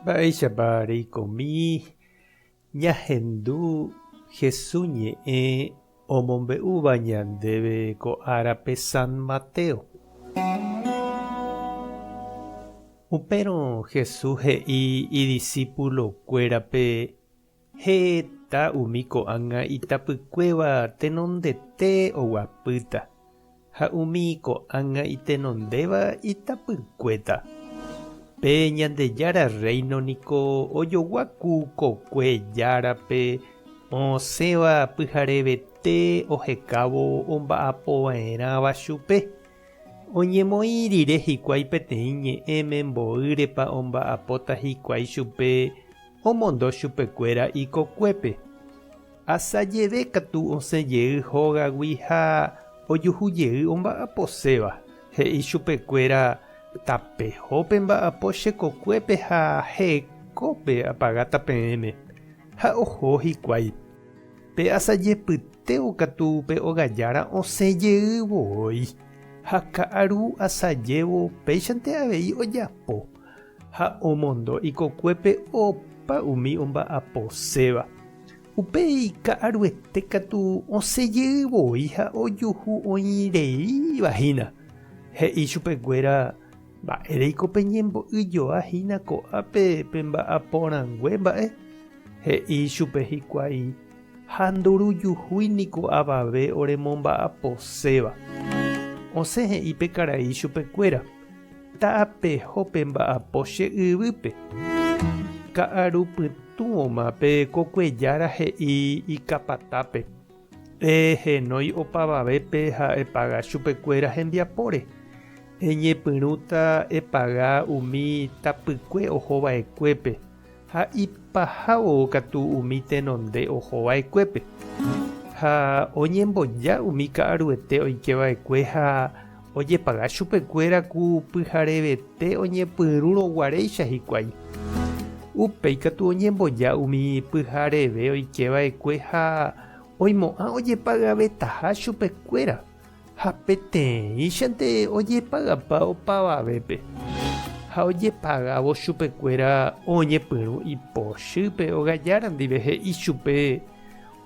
Mba'éichapa reikomi ñahendu Jesús ñe'ẽ omombe'úva ñandéve ko árape San Mateo? Upérõ Jesús he'i idisípulokuérape Heta umi ko'ág̃a itapykuéva tenondete oguapýta, ha umi ko'ág̃a itenondéva itapykuéta. Pe Ñandejára Rréino niko ojogua ku kokue járape osẽva pyharevete ohekávo omba'apova'erãva chupe. Oñemoĩ rire hikuái peteĩ ñe'ẽme mboýrepa omba'apóta hikuái chupe Omondo chupekuéra ikokuépe. Asajeve katu osẽ jey hógagui ha ojuhu jey omba'aposéva. He'i chupekuéra, Tapeho pemba'apo che kokuépe ha hekópe apagáta peẽme. Ha oho hikuái. Pe asajepytévo katu pe ogajára osẽ jey voi. Ha ka'aru asajévo péichante avei ojapo. Ha omondo ikokuépe opa umi omba'aposéva. Upéi ka'aruete katu osẽ jey voi ha ojuhu oĩ reíva hína. He'i chupekuéra, Mba'éreiko peñembo'y joa hína ko'ápe pemba'apo rãngue mba'e? He'i chupe hikuái, Ha ndorujuhúi niko avave oremomba'aposéva. Osẽ he'i pe karai chupekuéra. Tapeho pemba'apo che yvýpe. Ka'aru pytũoma pe kokuejára he'i ikapatápe, Ehenói opavavépe ha epaga chupekuéra hembiapóre. Eñepyrũta epaga umi tapykue oho va'ekuépe ha ipahávo katu umi tenonde oho va'ekuépe. Ha oñemboja umi ka'aruete oike va'ekue ha Ojepaga chupekuéra ku pyharevete oñepyrũrõ guaréicha hikuái. Upéi katu oñemboja umi pyhareve oike va'ekue ha oimo'ã ojepagavetaha chupekuéra, ha peteĩchante ojepagapa opavavépe. Ha ojepagávo chupekuéra oñepyrũ ipochy pe ogajára ndive he'i chupe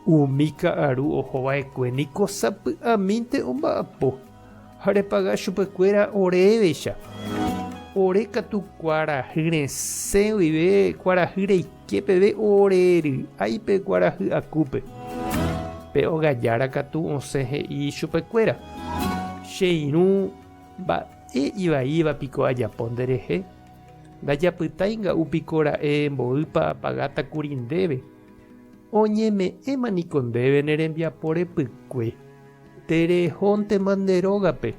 Umi ka'aru oho va'ekue niko sapy'amínte omba'apo ha repaga chupekuéra oréveicha. Ore katu kuarahy resẽ guive kuarahy reike peve ore ry'ái pe kuarahy akúpe. Pe ogajára katu osẽ he'i chupekuéra, Che irũ, mba'e ivaíva piko ajapo nderehe? Ndajapytái nga'u piko ra'e mboýpa apagáta kuri ndéve? Oñeme'ẽma niko ndéve ne rembiapo repykue, terehóntema nde rógape.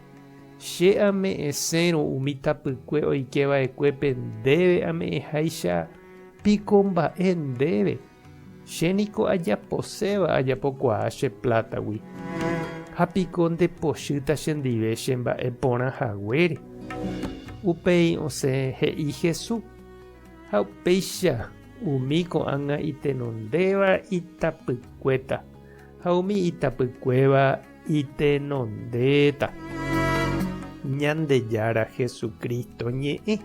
Che ame'ẽsérõ umi tapykue oike va'ekuépe ndéve ame'ẽháicha piko mba'e ndéve, che niko ajaposéva ajapokuaa che plátagui. Ha piko ndepochýta chendive che mba'e porã haguére. Upéi osẽ he'i Jesús, Ha upéicha umi ko'ág̃a itenondéva itapykuéta, ha umi itapykuéva itenondéta. Ñandejára Jesucristo ñe'ẽ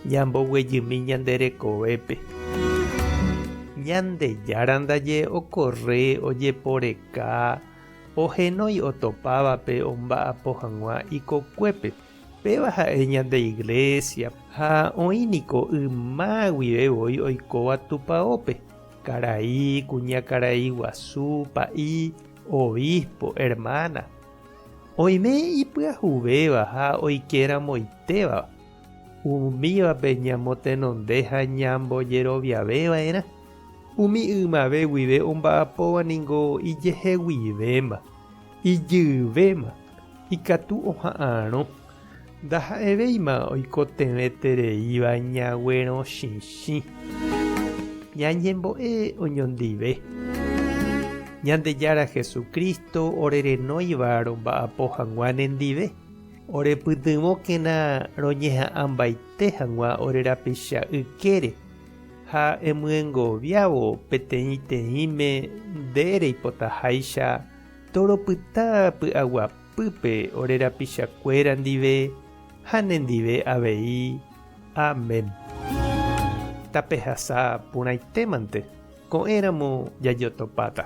ñamboguejymi ñande rekovépe. Ñandejára ndaje okorre ojeporeka ohenói otopávape omba'apo hag̃ua ikokuépe. Péva ha'e ñande Iglesia, ha oĩ niko yma guive voi oikóva tupaópe, karai, kuñakarai guasu, pa'i, obispo, hermana. Oime ipyahuvéva ha oikeramoitéva, umívape ñamotenonde ha ñambojeroviave va'erã. Umi ymave guive omba'apóva ningo ijeheguivéma, ijyvéma. Ikatu oha'arõ, ndaha'evéima oikotevẽtereíva ñaguerõchichĩ. Ñañembo'e oñondive. Ñandejára Jesucristo orerenóiva romba'apo hag̃ua nendive, orepytyvõkena roñeha'ãmbaite hag̃ua ore rapicha ykére ha emyengoviávo peteĩteĩme nde reipotaháicha Toropyta py'aguapýpe ore rapichakuéra ndive ha nendive avei. Amén. Tapehasa porãitémante, ko'ẽramo jajotopáta.